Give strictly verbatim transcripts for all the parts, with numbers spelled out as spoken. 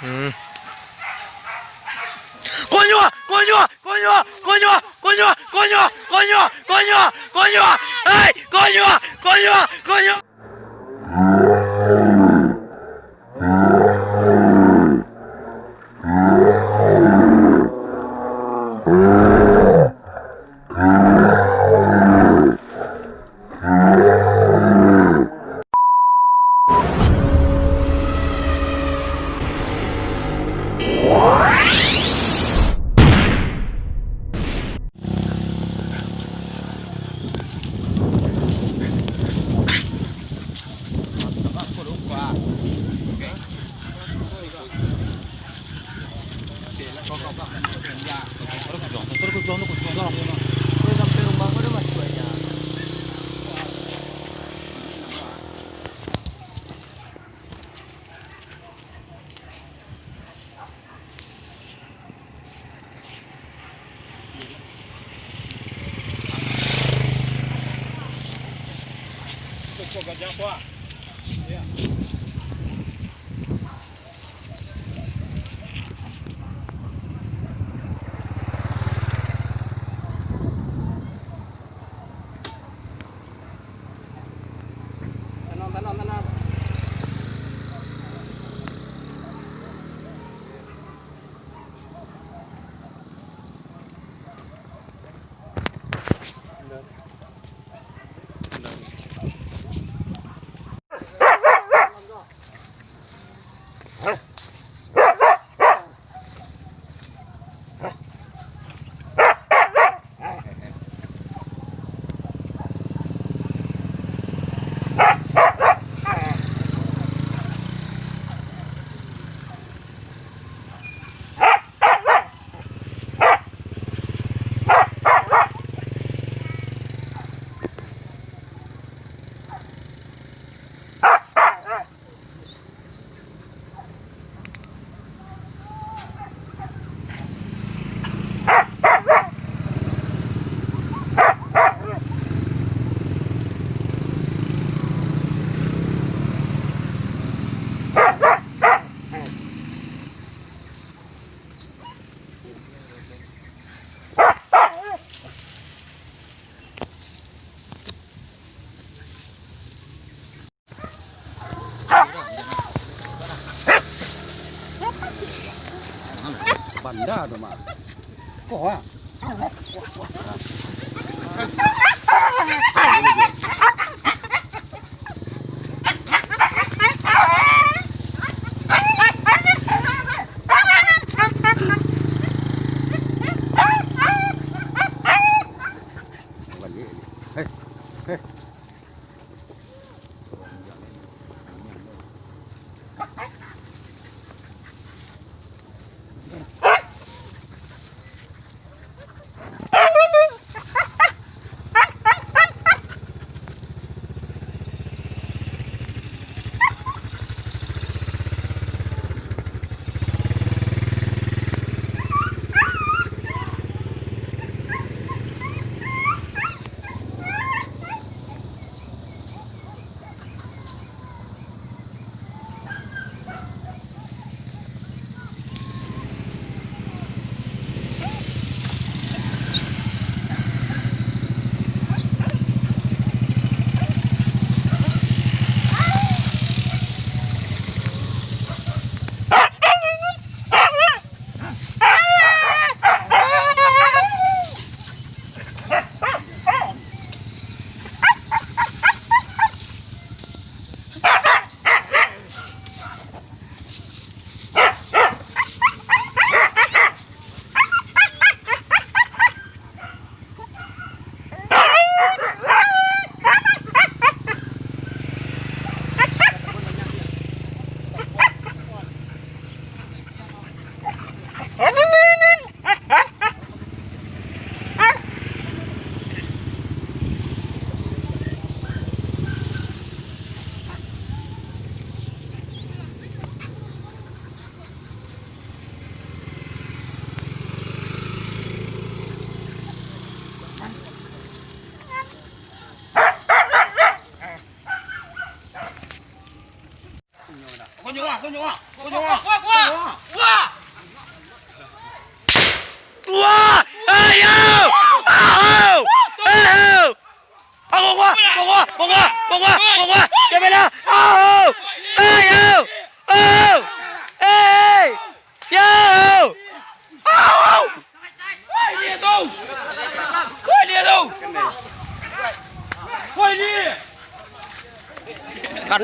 Hmm. Konyo, konyo, konyo, konyo, konyo, konyo, konyo, konyo, konyo, hei, konyo, konyo, konyo. Tanam, tanam, tanam. Banda tu, Mak. Koh, ah. Hei, hei.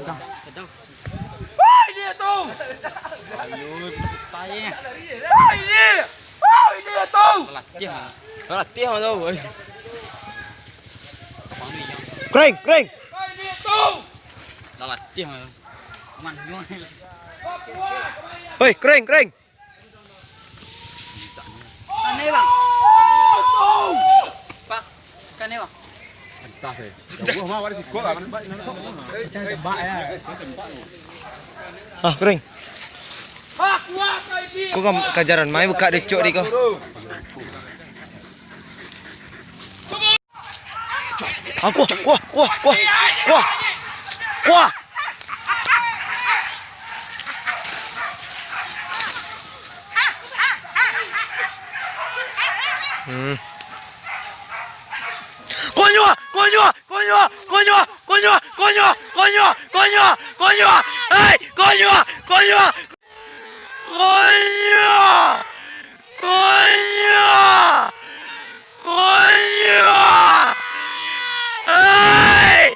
Gadang. Woi, dia tu! Ayo, tai. Woi, dia! Woi, dia tu! Latihan. Latihan tu, woi. Kering, kering. Woi, dia tu! Dah latihan. Manyo. Hei, kering, kering. Kanai, Bang. Pak, kanai, Bang. Entah, eh. Jauh mah, ada sikok lah, mana baik, mana baik. Ah, kering. Kau kan kajaran main buka decok di kau. Ah, kuah, kuah, kuah, kuah, kuah. Kuah. Hmm. Konyo, konyo, konyo, konyo, konyo, konyo, konyo, konyo, konyo. Hei, konyo, konyo. Konyo! Konyo! Konyo! Hei!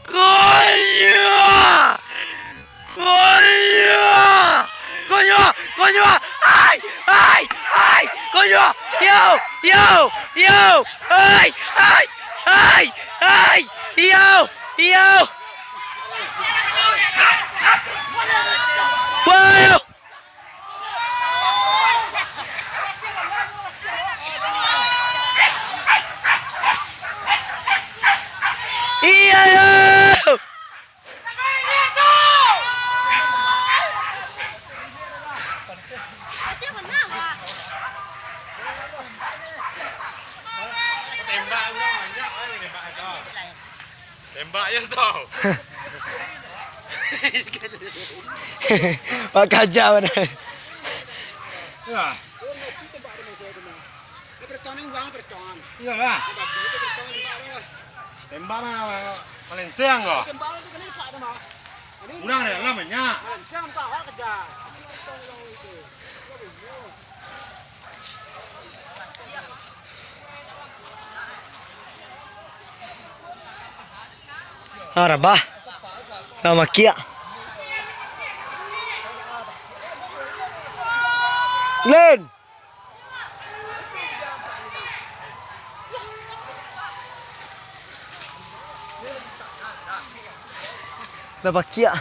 Konyo! Konyo! Konyo! Konyo! Hei! Hei! Hei! Konyo! Yo! Yo! Yo! Hei! Hei! Hei! Hei! Yo! Yo! Woi! Iyo, yo! Tembak urang banyak, eh, tembak tu. Tembak je tau. Pak Kaja mana? Ya. Iyolah. Tembak mah, malenceng kau. Urang dalam banyak. Ah, rabah. Lah makiak. Len. Lah makiak.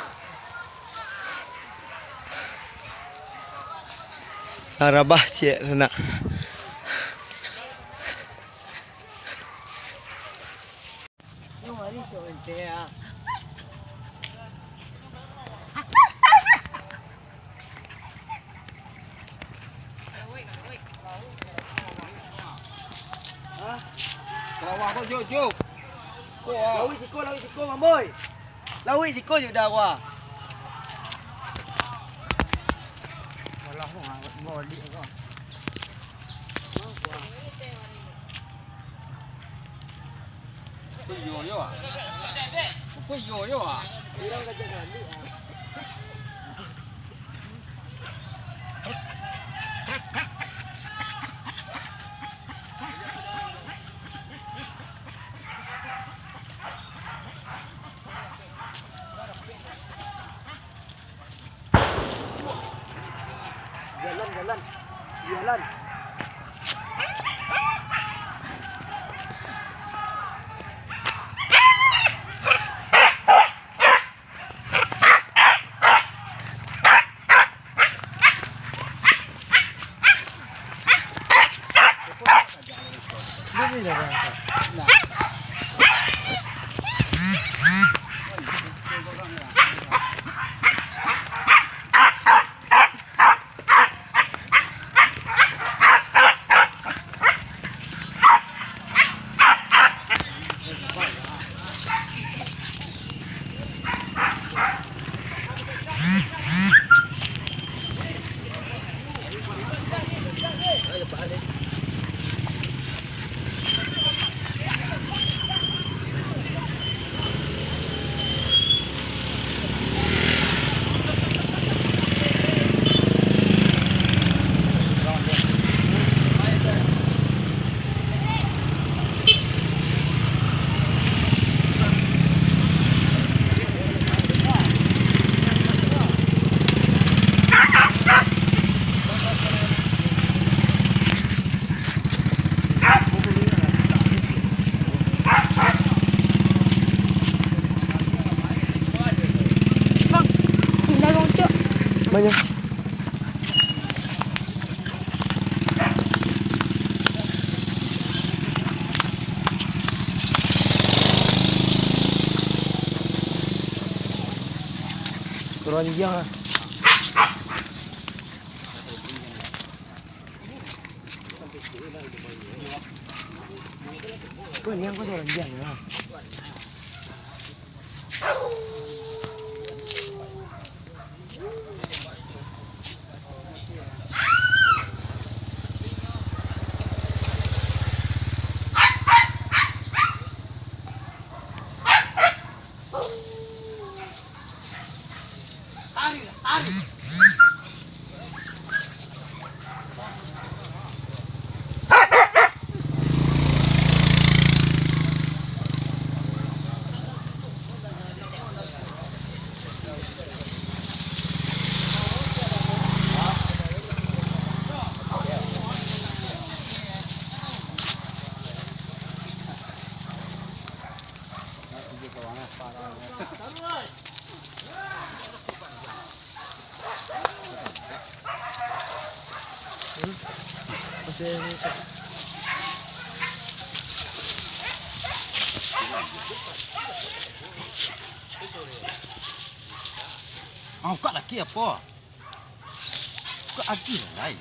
Lah rabah ciek sanak. Lawak ko, jo, jo. Lawik siko, lawik siko, Mamboy. Lawik siko jo dah, wah. Alah, balik ko. Ko iyo yo ah. Ko iyo yo ah. Urang ka jaga lu ah. Jalan, jalan. Jalan. Banyak. Keranjang ah. Keranjang kau keranjang ah. Mau kak laki apo? Kok agi lah, lai?